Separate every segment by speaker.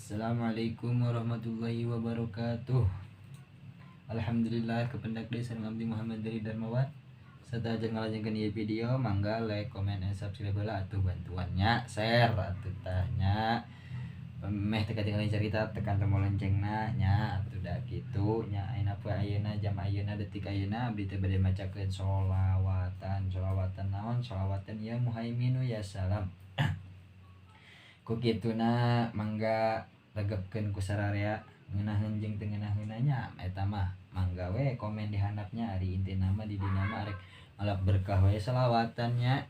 Speaker 1: Assalamualaikum warahmatullahi wabarakatuh. Alhamdulillah, kependak deui sareng abdi Muhammad dari Darmawan. Sateuacan ngalajengkeun ieu video, mangga like, comment, and subscribe heula atuh, bantuannya, share atuh tah nya. Meh teu katinggalan cerita, tekan tombol loncengna nya atuh da kitu nya. Ayeuna poe ayeuna, jam ayeuna, detik ayeuna, abdi teh bade macakeun sholawatan. Sholawatan naon? Sholawatan ya Muhaiminu ya Salam. Ku kituna mangga regepkeun ku sararea, ngeunaheun jeung teu ngeunaheunna nya eta mah mangga we komen di handapnya. Ari intina mah di dina mah arek ngalap berkah we selawatannya.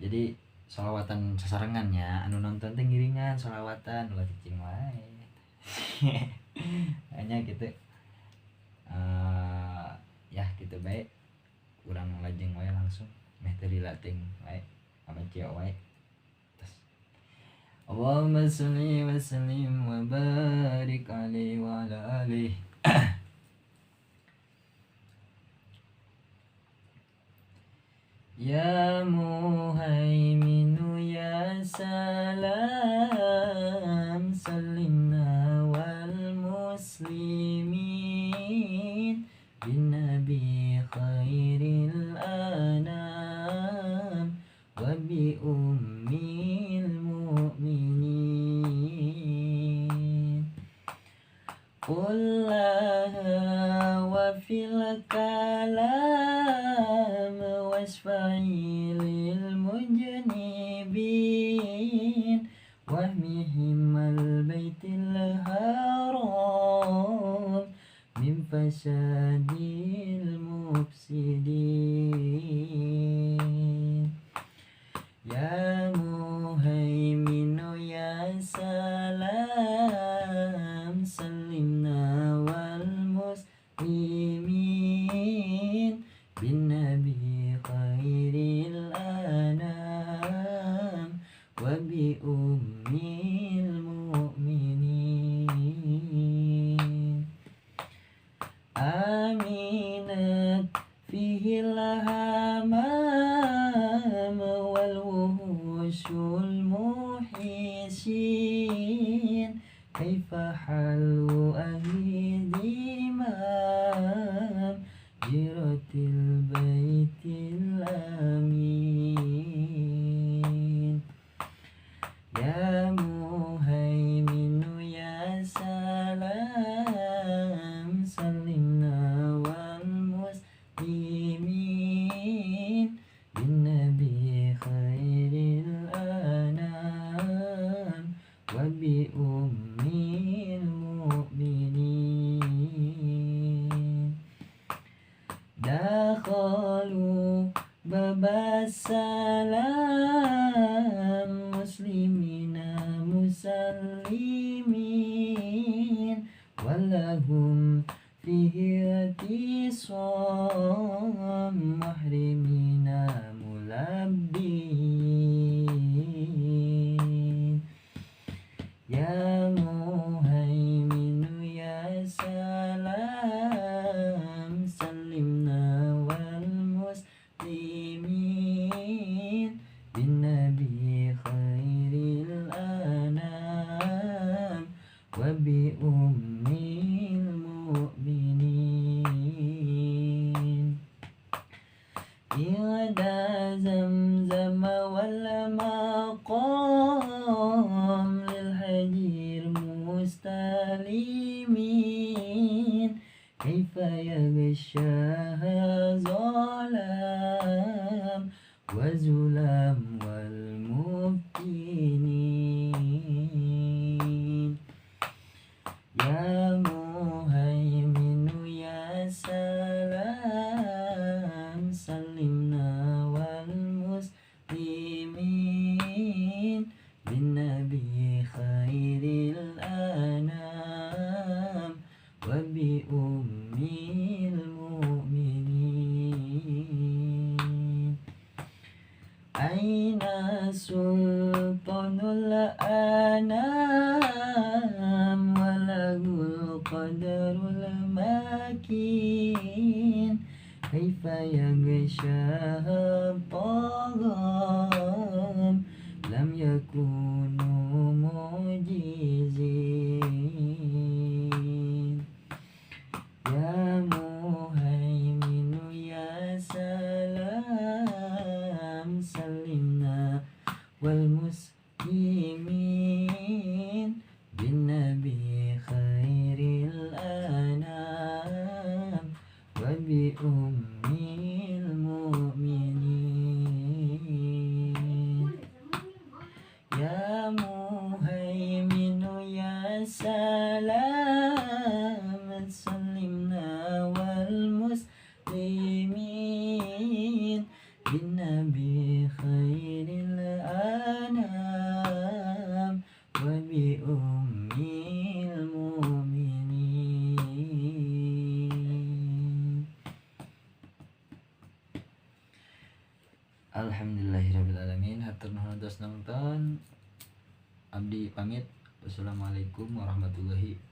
Speaker 1: Jadi sholawatan sasarengan nya, anu nonton teh ngiringan sholawatan, ulah cicing wae hanya gitu. Ya gitu bae, urang lajeng wae langsung meh teu dilatih wae sama wae. اللهم صل وسلم وبارك عليه وعلى آله. يا مهيمن يا سلام، سلمنا والمسلمين بالنبي خير الأنام وبأم المؤمنين. قل لها وفي الكلام واشفعي للمجنبين واحمهم البيت الحرام من فساد المفسدين. يا مهيمن يا سلام، سلمنا والمسلمين بالنبي خير الأنام وبأم المؤمنين. آمنت فيه الحمام والوحوش الموحشين، كيف حال أهل دمام جيرة البيت الأمين؟ يا مهيمن يا سلام، سلمنا والمسلمين بالنبي خير الأنام وبأم المؤمنين. دخلوا باب السلام مسلمين مسلمين، ولهم فيه اعتصام محرمين ملبين. يا مهيمن يا سلام، سلمنا والمسلمين بالنبي خير الأنام وبأم المؤمنين. إغدا زمزم والمقام للحجير مستلمين، كيف يغشاها ظلام وزلام والمفتنين؟ يا مهيمن يا سلام، سلمنا والمسلمين بالنبي خير الأنام وبأم المؤمنين. أين سلطان الأنام وله القدر المكين؟ كيف يغشاها الطغام لم يكونوا معجزين؟ Ummil mu'minin. Alhamdulillahirabbil alamin. Hatur nuhun tos nonton. Abdi pamit. Wassalamualaikum warahmatullahi.